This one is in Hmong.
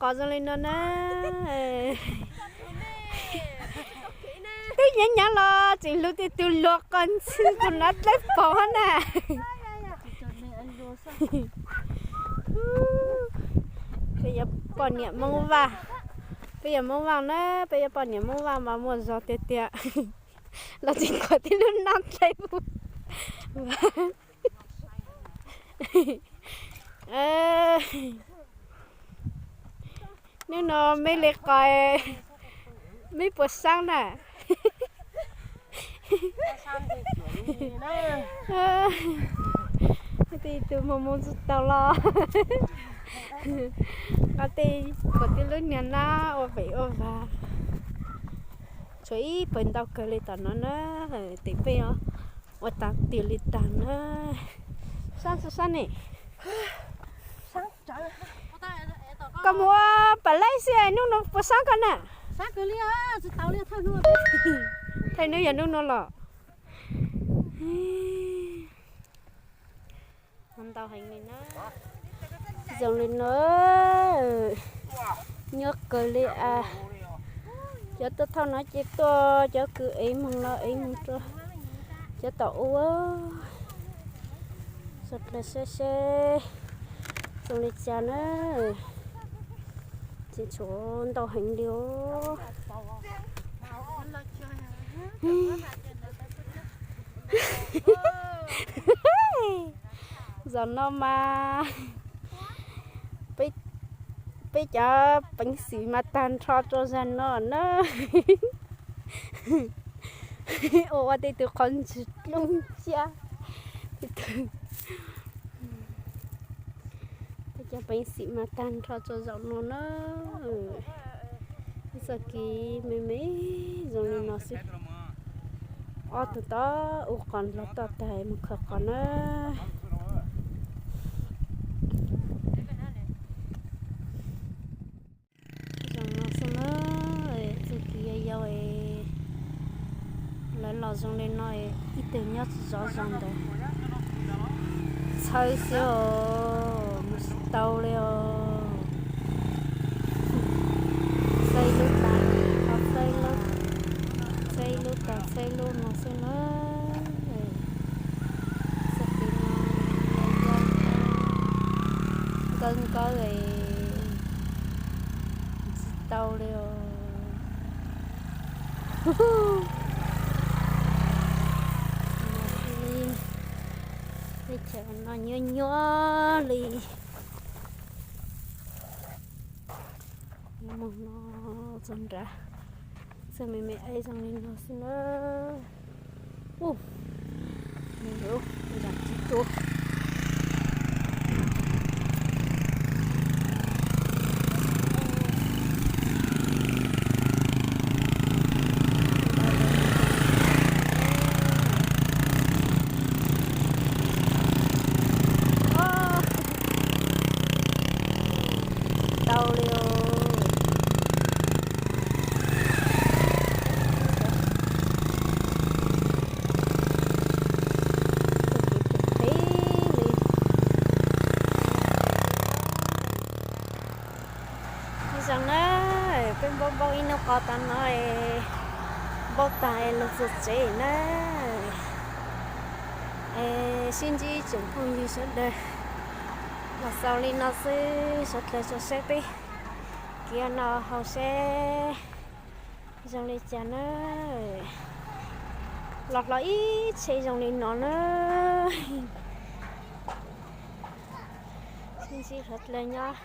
qos zoo li no na. Twb nyav nyav los tseem hlub tej tug luag qos ntxhw kuv nov dleb pov na. Peb yuav poj niam Hmoob Vaj, peb yuav Hmoob Vaj na, peb yuav poj niam Hmoob Vaj mas muaj zog tiag tiag. Los tseem khuam tib lub nab dleb pov. Hnub no meb li qos, meb puas saab na? Tej tug mus mus tsis tau los, nqa tej khuam tib lub niag nab ua pem ua vas. Tshuav ib pawg ntau kawg li tom no na, tes peb ua tas tiag li tag na. Saab tsis saab ne? Koj mus ua pam laib xwb, hnub no puas saab koj na? Thaij hnub yog hnub no los. Ntau heev li na. Zoo li no, nyob kawg li as. Cov tuaj thauj no ces tuaj cov kwv ev moog los ev moog rau cov tom ub. Sawv daws saib seb zoo li cas na. Tseem tshuav ntau heev li os. Zaum no mas peb cov peev xwm mas tag nrho rau zaum no na. Ua ua tej tug qhov ntswg dlub nciab. Tej tug, tej cov peev xwm mas tag nrho rau zaum no na. Ib txoj kev me me zoo li no xwb. Ob tug tod ua qos los toj tag mus khaws qos na. Zoo no xwb na, txoj kev yau yau es lawv los zoo li no es ib tug nyob tsis zov zoo ntawd. Txhawb xwb os, mus tsis tau li os. Txhawb ib lub tag, txhawb ib lub, txhawb ib lub tag, txhawb ib lub no xwb na. Txoj kev no yau yau, nkawb nkawb es tsis tau li os. Teb chaws no nyuaj nyuaj li. Mus no txog nrad, txoj me me ib zoo li no xwb na. Ub, me lub zam tsis tu. Tau li os. Txoj kev phem phem li. Ib zaug na, peb npaub npaub ib hnub qos tas no, npaub tas los txog tsev na. Es sib ntsib tsoom phooj ywg sawv daws, los xaus li no xwb, sawv daws tso saib peb kev no hauv seb zoo li cas na. Los hlob ib tsheb zoo li no na. Sib ntsib sawv daws nyob